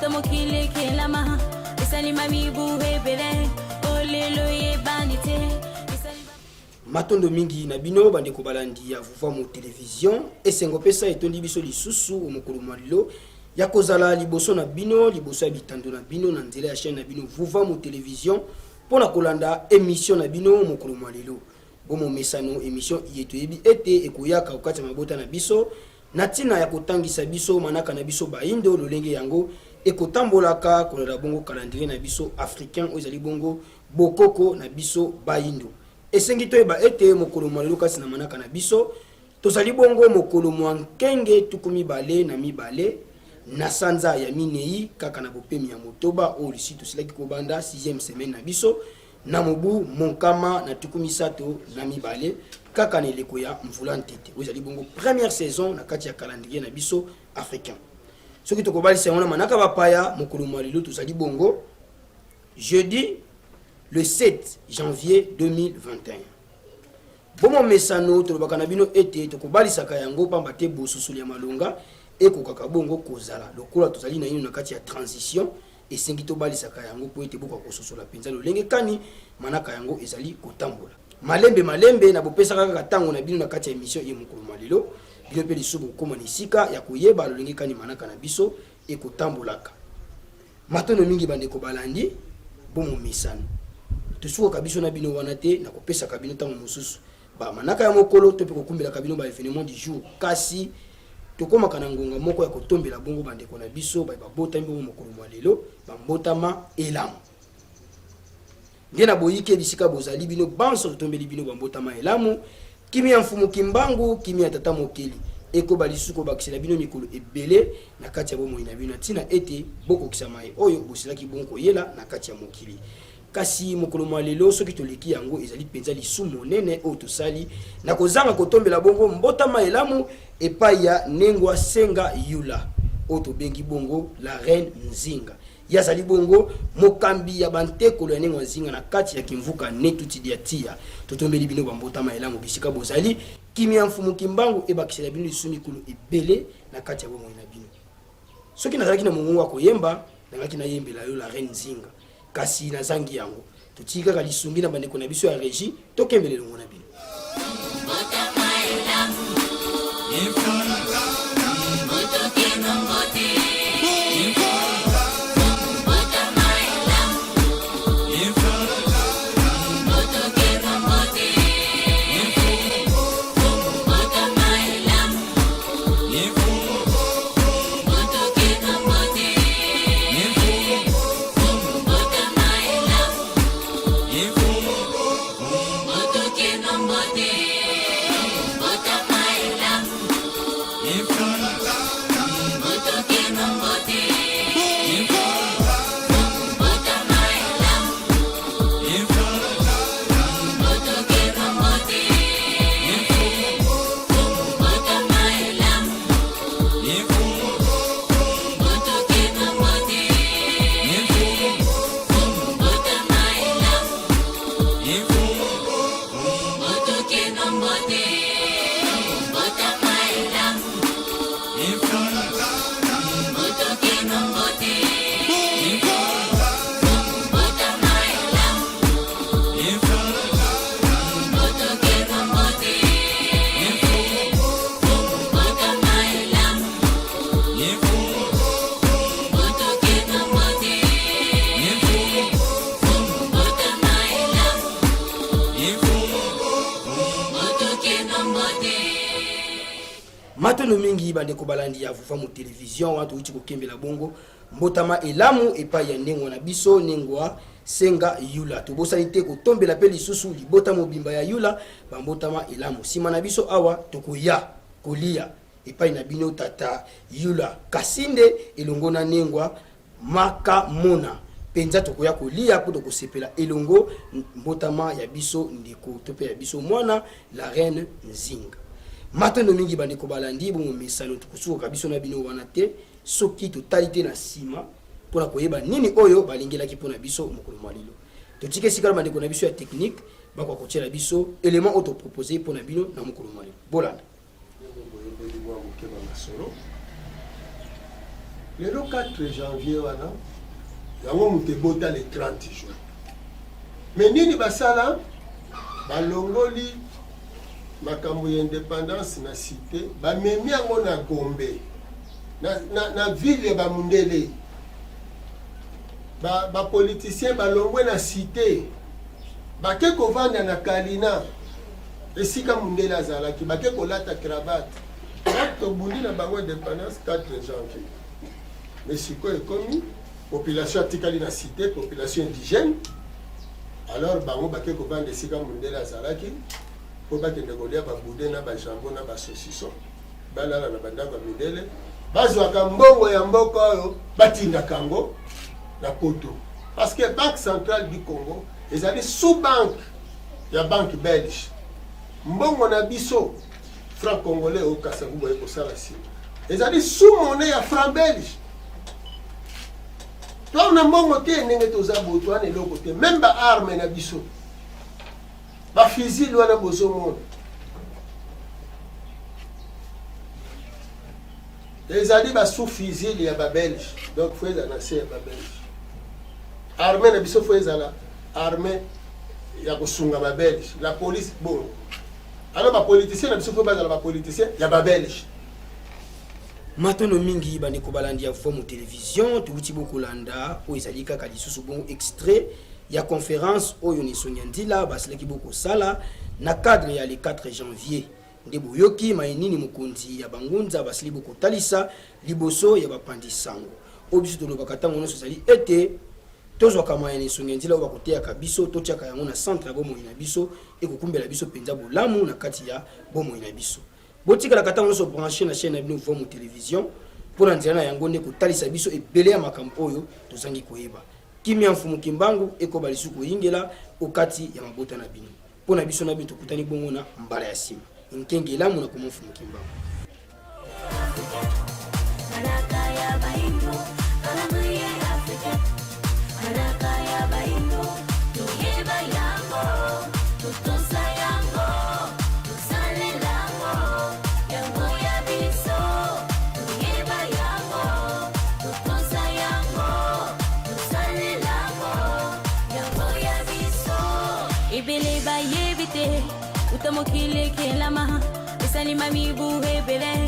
Uta mokili ekelama esalima mibu ebele olelo eyebani te. Matondo mingi na bino bandeko balandi ya Vuvamu Television. Esengo pesa etondi biso lisusu mokolo mwa lelo ya kozala liboso na bino, liboso ya bitando na bino na nzela ya chaîne na bino Vuvamu Television mpo na kolanda emission na bino mokolo mwa lelo. Bomomesano emission iye toyebi ete ekoyaka okati ya mabota na biso na ntina ya kotangisa biso manaka na biso baindo lolenge yango ekotambolaka kolanda bongo calendrier na biso africain oyo ezali bongo bokoko na biso baindo. Esengi toyeba ete mokolo mwa lelo kati na manaka na biso tozali bongo mokolo mwa nkenge 22 na sanza ya minei kaka na bopemi ya motoba oyo lisi tosilaki kobanda 6e semaine na biso na mobu monkama na 32 kaka na eleko ya mvula ntete oyo ezali bongo première saison na kati ya calendrier na biso africain. Soki tokobalisa yango na manaka bapaya, mokolo mwa lelo tozali bongo jeudi le 7 janvier 2021. Bomomesano tolobaka na bino ete tokobalisaka yango pamba te bososoli ya malonga ekokaka bongo kozala lokola tozali naino na kati ya transition. Esengi tobalisaka yango mpo ete bokoka kososola mpenza lolenge kani manaka yango ezali kotambola malembe malembe. Na bopesaka kaka ntango na bino na kati ya emission ye mokolo mwa lelo, bino mpe lisusu bokokoma na esika ya koyeba lolenge kani manaka na biso ekotambolaka. Matondo mingi bandeko balandi bomomesano. Tosukaka biso na bino wana te na kopesaka bino ntango mosusu ba manaka ya mokolo to mpe kokumbelaka bino ba evenement du jour, kasi tokomaka na ngonga moko ya kotombela bongo bandeko na biso baye babotami bongo mokolo mwa lelo bambotama elamu. Nde na boyike bisika bozali bino banso totombeli bino bambotama elamu. Kimia ya Mfumu Kimbangu, kimia ya Tata Mokeli ekoba lisusu kobakisela bino mikolo ebele na kati ya bomoi na bino, na ntina ete bokokisa maye oyo bosilaki bongo koyela na kati ya mokili. Kasi mokolo mwa lelo, soki toleki yango, ezali mpenza lisumu monene oyo tosali na kozanga kotombela bongo mbotama elamu epai ya Nengwa Senga Yula, oyo tobengi bongo la Reine Nzinga. Ye azali bongo mokambi ya bantekolo ya Nengwa Nzinga na kati ya Kimvuka Netuti dia Tia. Totombeli bino bambotama elamu bisika bozali. Kimia ya Mfumu Kimbangu ebakisela bino lisusu mikolo ebele na kati ya bomoi na bino. Soki nazalaki na mongongo ya koyemba, nalingaki nayembela yo la Reine Nzinga. Kasi nazangi yango. Totiki kaka lisungi na bandeko na biso ya regie, tokembela elongo na bino. Matondo mingi bandeko balandi ya Vuvamu Television, wana towuti kokembela bongo mbotama elamu epai ya ndengwa na biso Nengwa Senga Yula. Tobosani te kotombela pe lisusu libota mobimba ya Yula bambotama elamu. Sima na biso awa tokoya kolia epai na bino tata Yula Kasinde elongo na Nengwa Makamona. Penza tokoya kolia po tokosepela elongo mbotama ya biso ndeko to pe ya biso mwana la reine Nzinga. Matondo mingi bandeko balandi bomomesano, tokosukaka biso na bino wana te soki totali te na sima pona koyeba nini oyo balingelaki pona biso mokolo mwa lelo. Totika esika na bandeko na biso ya technique bakoka kotiela biso element oyo to proposer pona bino na mokolo mwa lelo. Bolanda. Ndenge boyebeli mwa moke ba masolo. Lelo 4 janvier wana yango moto ebota le 30 juin. Mais nini basala? Balongoli makambo ya independance na cité, bamemi yango na Gombe, na ville ya bamundele. Bapoliticien ba balongwe na cité, bake kovanda na Kalina, esika mundele azalaki, bake kolata cravate. Tobundi na bango independance 4 janvier. Mais sikoyo ekomi population atikali na cité, population indigène. Alors bango bake kovanda esika mundele azalaki mpo bakende kolia baboudin na bajambon na basaucisson, balala na bandako ya mindele, bazwaka mbongo ya mboka oyo batindaka yango na poto, parce que Banque centrale du Congo ezali sous banque ya banque belge. Mbongo na biso franc congolais oyo Kasavubu aye kosala nsima ezali sous monnaie ya franc belge. Toa na mbongo te, ndenge toza boye toa na eloko te. Même baarme na biso, bafusils wana bozomona, ezali basous-fusil ya babelge. Donc faut ezala na se ya babelge. Armée na biso faut ezala armée ya kosunga babelge, la police bongo. Alors bapoliticien na biso faut bazala bapoliticien ya babelge. Matono mingi, bandeko balandi ya Vomu Télévision. Touti bokolanda oyo ezali kaka lisusu bongo extrait ya conférence oyo Nesongi ya Nzila basilaki bokosala na cadre ya le 4 janvier. Nde boyoki maye nini mokonzi ya bangunza basili bokotalisa liboso ya bapandi sango. Oyo biso tolobaka ntango nyonso ezali ete tozwaka maya na esongi ya nzela oyo bakoteyaka biso, totiaka yango na centre ya bomoi na biso, ekokumbela biso mpenza bolamu na kati ya bomoi na biso. Botikalaka ntango nyonso branché na chaîne na bino Vomu Télévision, mpo na nzela na yango nde kotalisa biso ebele ya makambo oyo tozangi koyeba. Kimia Mfumu Kimbangu ekoba lisusu koyingela okati ya mabota na bino. Mpo na biso na bino, tokutani bongo na mbala ya nsima. Nkenge elamu na koma Mfumu Kimbangu. Manaka ya baindo, calendrier africain. Manaka ya baindo, toyeba yango, totosa yango, tosalela yango, yango ya biso. Toyeba yango, totosa yango, tosalela yango, yango ya biso. Ebele bayebi te uta mokili ekelama, esalima mibu ebele.